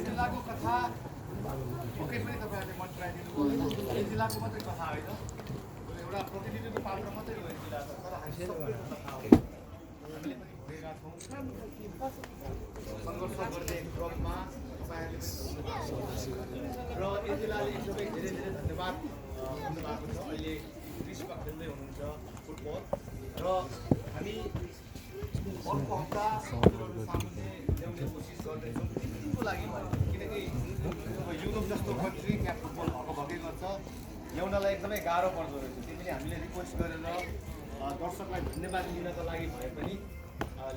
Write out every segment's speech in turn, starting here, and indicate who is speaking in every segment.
Speaker 1: जिल्लाको कथा पक्कै पनि तपाईँहरूले मन पराइदिनु भयो। यो जिल्लाको मात्रै कथा होइन, एउटा प्रतिनिधिको पात्र मात्रै हो यो जिल्ला, तर हामी सबैको कथा हो। हामीले पनि भोगेका छौँ। सङ्घर्ष गर्ने क्रममा तपाईँहरूले र यो जिल्लाले एकदमै धेरै धेरै धन्यवाद भन्नुभएको छ। अहिले ग्रीष्ममा खेल्दै हुनुहुन्छ फुटबल र हामी अर्को हप्ता सामुन्ने ल्याउने कोसिस गर्दैछौँ। को लागि भयो किनकि युरोप जस्तो कन्ट्री त्यहाँ फुटबल भएकै गर्छ, ल्याउनलाई एकदमै गाह्रो पर्दो रहेछ। त्यो पनि हामीले रिक्वेस्ट गरेर दर्शकलाई धन्यवाद दिनको लागि भए पनि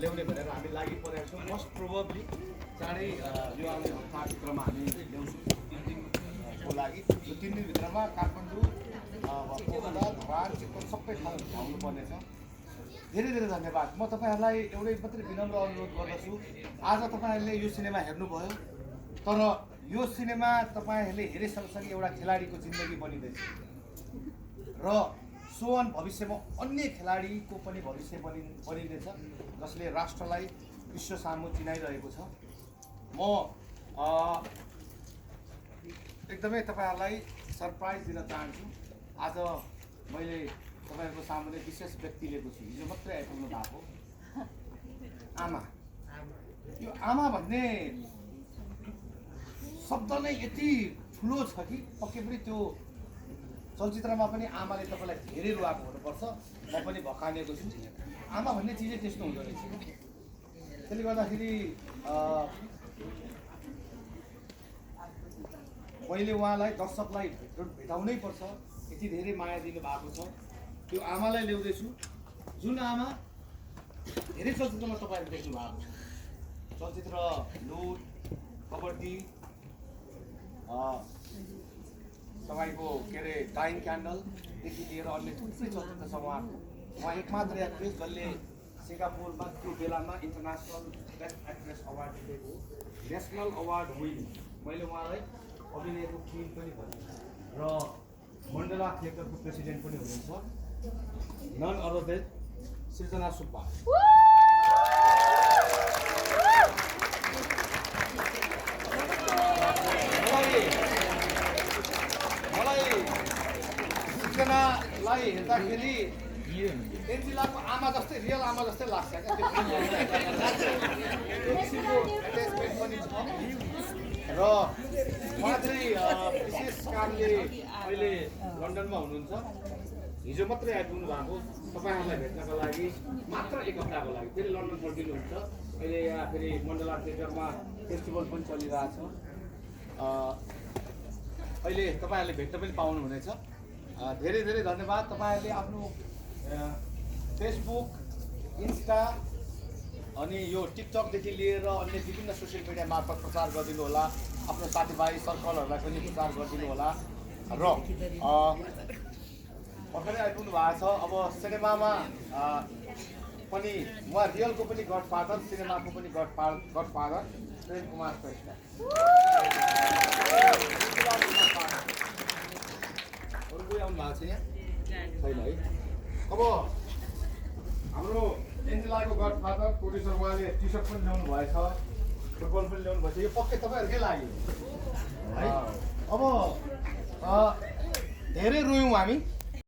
Speaker 1: ल्याउने भनेर हामी लागि परेका छौँ। मोस्ट प्रोबेबली चाँडै यो आउने हप्ताभित्रमा हामी ल्याउँछौँ 3 दिनको लागि। यो 3 दिनभित्रमा काठमाडौँ, कोलकाता, धरान, चितवन सबै ठाउँ भ्याउनु पर्नेछ। धेरै धेरै धन्यवाद। म तपाईँहरूलाई एउटै मात्रै विनम्र अनुरोध गर्दछु, आज तपाईँहरूले यो सिनेमा हेर्नुभयो, तर यो सिनेमा तपाईँहरूले हेरे सँगसँगै एउटा खेलाडीको जिन्दगी बनिँदैछ र सोअन भविष्यमा अन्य खेलाडीको पनि भविष्य बनिनेछ जसले राष्ट्रलाई विश्व सामु चिनाइरहेको छ। म एकदमै तपाईँहरूलाई सरप्राइज दिन चाहन्छु। आज मैले तपाईँहरूको सामुने विशेष व्यक्ति लिएको छु। हिजो मात्रै आइपुग्नु भएको आमा। यो आमा भन्ने शब्द नै यति ठुलो छ कि पक्कै पनि त्यो चलचित्रमा पनि आमाले तपाईँलाई धेरै रुवाएको हुनुपर्छ। म पनि भकानेको छु। आमा भन्ने चिजै त्यस्तो हुँदो रहेछ। त्यसले गर्दाखेरि मैले उहाँलाई दर्शकलाई भेटाउनै पर्छ। यति धेरै माया दिनुभएको छ। त्यो आमालाई ल्याउँदैछु, जुन आमा धेरै चलचित्रमा तपाईँहरू देख्नु भएको छ। चलचित्र लुट, कबड्डी, तपाईँको के अरे डाइङ क्यान्डलदेखि लिएर अन्य थुप्रै चलचित्र छ उहाँको। उहाँ एकमात्र एक्ट्रेस जसले सिङ्गापुरमा त्यो बेलामा इन्टरनेसनल बेस्ट एक्ट्रेस अवार्ड जितेको, नेसनल अवार्ड विन। मैले उहाँलाई अभिनयको किङ पनि भने र मण्डला थिएटरको प्रेसिडेन्ट पनि हुनुहुन्छ। नन अदर देन सृजना सुब्बा। मलाई सृजनालाई हेर्दाखेरि एन्जिलाको आमा जस्तै, रियल आमा जस्तै लाग्छ क्या। त्यो किसिमको एट्याचमेन्ट पनि छ र उहाँ चाहिँ विशेष कामले अहिले लन्डनमा हुनुहुन्छ। हिजो मात्रै आइपुग्नु भएको तपाईँहरूलाई भेट्नको लागि, मात्र 1 हप्ताको लागि। फेरि लन्डन फर्किनुहुन्छ। अहिले यहाँ फेरि मण्डला थिएटरमा फेस्टिभल पनि चलिरहेछ। अहिले तपाईँहरूले भेट्न पनि पाउनुहुनेछ। धेरै धेरै धन्यवाद। तपाईँहरूले आफ्नो फेसबुक, इन्स्टा अनि यो टिकटकदेखि लिएर अन्य विभिन्न सोसियल मिडिया मार्फत प्रचार गरिदिनु होला। आफ्नो साथीभाइ सर्कलहरूलाई पनि प्रचार गरिदिनु होला। र भर्खरै आइपुग्नु भएको छ। अब सिनेमामा पनि उहाँ रियलको पनि गडफादर, सिनेमाको पनि गडफादर प्रेम कुमार श्रेष्ठ। अरू कोही आउनु भएको छ यहाँ? छैन है। अब हाम्रो एन्जेलाको गडफादर प्रोड्युसर उहाँले टी सर्ट पनि ल्याउनु भएछ, फुटबल पनि ल्याउनु भएछ। यो पक्कै तपाईँहरूकै लागि है। अब धेरै रोयौँ हामी।